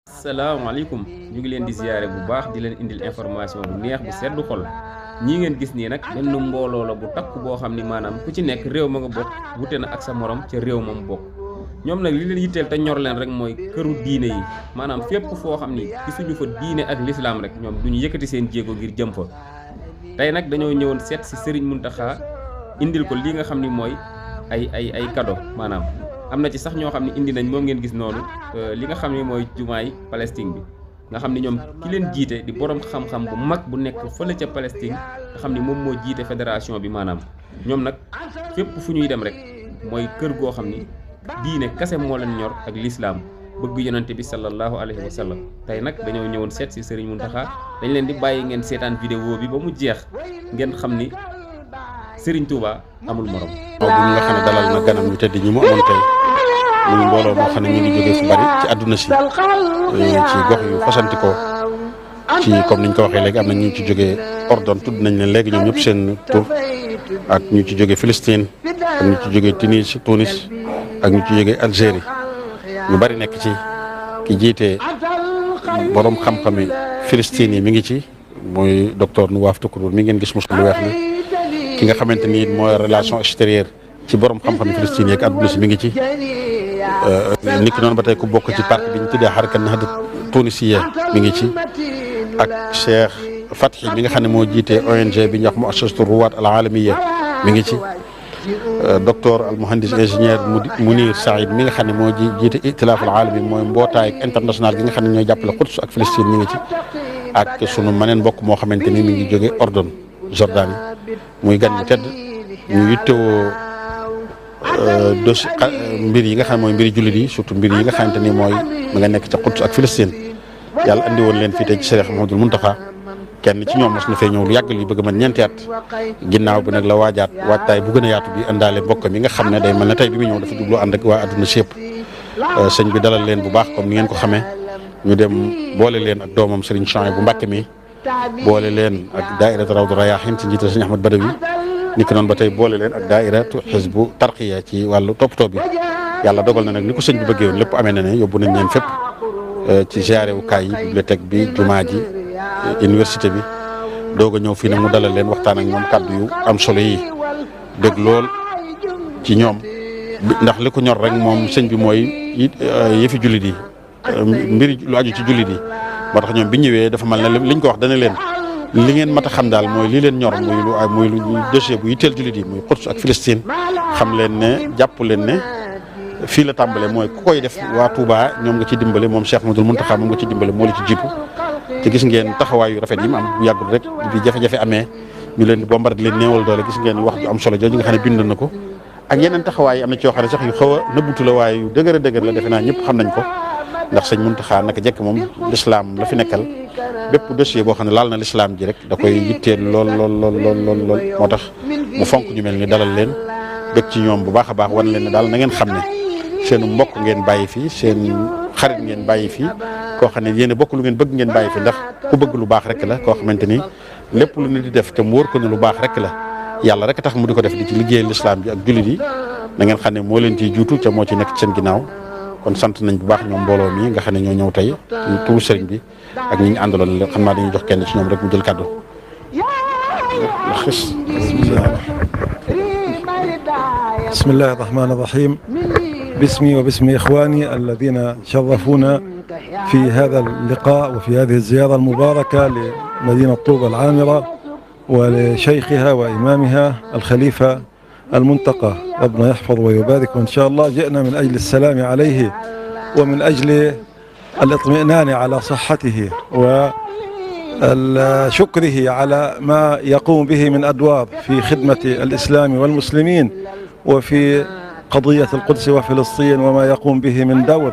salaamaaleykum ñu ngi leen di ziyaare bu baax di leen indil information bu neex bu seddu xol ñii ngeen gis nii nag benn mbooloo la bu takk boo xam ni maanaam ku ci nekk réew ma nga bokk wute na ak sa morom ca réew ma mu bokk ñoom nag li leen yitteel te ñor leen rek mooy këru diine yi maanaam fépp foo xam ni gisuñu fa diine ak lislaam rek ñoom duñu yëkkati seen jéego ngir jëm fa tey nag dañoo ñëwoon seet si Serigne Mountakha indil ko li nga xam ni mooy ay cadeau maanaam am na ci sax ñoo xam ne indi nañ moom ngeen gis noonu li nga xam ne mooy jumaay Palestine bi nga xam ne ñoom ki leen jiite di borom xam-xam bu mag bu nekk fële ca Palestine nga xam ne moom moo jiite fédération bi maanaam ñoom nag fépp fu ñuy dem rek mooy kër goo xam ni diine kase moo leen ñor ak lislaam bëgg yonante bi sallallahu alayhi wa sallam tey nag dañoo ñëwoon seet si Serigne Mountakha dañ leen di bàyyi ngeen seetaan vidéo bi ba mu jeex ngeen xam ni Serigne Touba amul morom. waaw bu ñu nga xam ne dalal na ganam ñu tedd ñi mu amoon tey muy mbooloo moo xam ne ñu ngi jógee fu bari ci àdduna si ci gox yu fasanti ko ci comme niñ ko waxee léegi am na ñu ci jógee Ordon tudd nañ leen léegi ñoom ñëpp seen tur ak ñu ci jógee Palestine ak ñu ci jógee Tunis ak ñu ci jógee Algérie ñu bari nekk ci ki jiite borom xam-xami Palestine yi mi ngi ci muy docteur Nouaf Toukour mi ngeen gis mos lu weex li ki nga xamante ni mooy relation extérieure ci borom xam-xam Palestine yeeg àdduna si mi ngi ci nit ki noonu ba tey ku bokk ci parti bi ñu tuddee Haraka Nahda Tunisiyya mi ngi ci ak Cheikh Fathi mi nga xam ne moo jiite ONG bi ñuy wax Muassasatu Ruwaat al Alamiyya mi ngi ci docteur al muhandis ingénieur Mounir Saïd mi nga xam ne moo jiite Itilaaf al Alami mooy mbootaay international gi nga xam ne ñooy jàppale Quds ak Palestine mi ngi ci ak sunu maneen mbokk moo xamante ni mi ngi jóge Ordon Jordanie muy gan ñu tedd ñu yittewoo dossier mbir yi nga xam ne mooy mbiri jullit yi surtout mbir yi nga xamante ni mooy ma nga nekk ca Quds ak Palestine yàlla andi woon leen fii tey ci Cheikh Mouhamadoul Mountakha kenn ci ñoom mos na fee ñëw lu yàgg li bëgg mën ñeenti at ginnaaw bi nag la waajaat waajtaay bu gën a yaatu bi indaale mbokkam yi nga xam ne day mel ne tey bi mu ñëw dafa jublu ànd ak waa adduna si yëpp sëñ bi dalal leen bu baax comme ni ngeen ko xamee ñu dem boole leen ak doomam Serigne Chouaïb bu Mbàkke mi boole leen ak daairatu Rawdu Rayaahin ci njiital Serigne Ahmad Badawi ni ko noonu ba tey boole leen ak daairatu Hizbu Tarqiya ci wàllu toppatoo bi yàlla dogal na nag ni ko sëñ bi bëggee woon lépp amee na ne yóbbu nañ leen fépp ci ziare wu kaay yi bibliothèque bi jumaa ji université bi doog a ñëw fii nag mu dalal leen waxtaan ak ñoom kàddu yu am solo yi dégg lool ci ñoom ndax li ko ñor rek moom sëñ bi mooy yëfi jullit yi mbiri lu aju ci jullit yi moo tax ñoom bi ñëwee dafa mel ne liñ ko wax dana leen li ngeen mat a xam daal mooy lii leen ñor muy lu dossier bu yitteel jullit yi muy Quds ak Palestine xam leen ne jàpp leen ne fii la tàmbale mooy ku koy def waa Touba ñoom nga ci dimbale moom Cheikh Mouhamadoul Mountakha moom nga ci dimbale moo la ci jiitu te gis ngeen taxawaayu rafet yi mu am bu yàggul rek bi jafe-jafe amee ñu leen di bombardé leen néewal doole gis ngeen wax ju am solo jooju nga xam ne bind na ko ak yeneen taxawaay yi am na ci yoo xam ne sax yu xaw a nëbbutu la waaye yu dëgër a dëgër la defe naa ñëpp xam nañ ko ndax sëñ Mountakha naka jekk moom l'islam la fi nekkal bépp dossier boo xam ne laal na l'islam ji rek da koy yitteel lool moo tax mu fonk ñu mel ni dalal leen bëgg ci ñoom bu baax a baax wan leen ne daal na ngeen xam ne seen mbokk ngeen bàyyi fii seen xarit ngeen bàyyi fii koo xam ne yéen bokk lu ngeen bëgg ngeen bàyyi fi ndax ku bëgg lu baax rek la koo xamante ni lépp lu nit di def te mu wóor ko ne lu baax rek la yàlla rek tax mu di ko def di ci liggéeyal l'islam ji ak jullit yi na ngeen xam ne moo leen ciy juutu te moo ci nekk ci seen ginnaaw kon sant nañ bu baax ñoom mbooloo mi nga xam ne ñoo ñëw tey turu sëriñ bi ak ñi ñu àndaloon xam naa dañuy jox kenn ci ñoom rek mu jël kàddu بسم الله الرحمن الرحيم باسمي وباسم إخواني الذين شرفونا في هذا اللقاء وفي هذه الزيارة المباركة لمدينة طوبى العامرة ولشيخها وإمامها الخليفة المنتقى ربنا يحفظ ويبارك وإن شاء الله جئنا من أجل السلام عليه ومن أجل الاطمئنان على صحته وشكره على ما يقوم به من أدوار في خدمة الإسلام والمسلمين وفي قضية القدس وفلسطين وما يقوم به من دور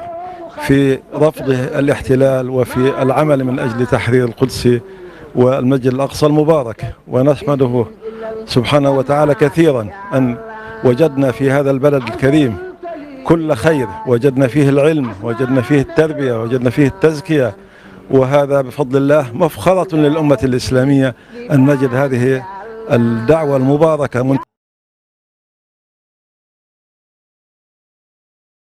في رفض الاحتلال وفي العمل من أجل تحرير القدس والمسجد الأقصى المبارك ونحمده سبحانه وتعالى كثيرا أن وجدنا في هذا البلد الكريم كل خير وجدنا فيه العلم وجدنا فيه التربية وجدنا فيه التزكية وهذا بفضل الله مفخرة للأمة الإسلامية أن نجد هذه الدعوة المباركة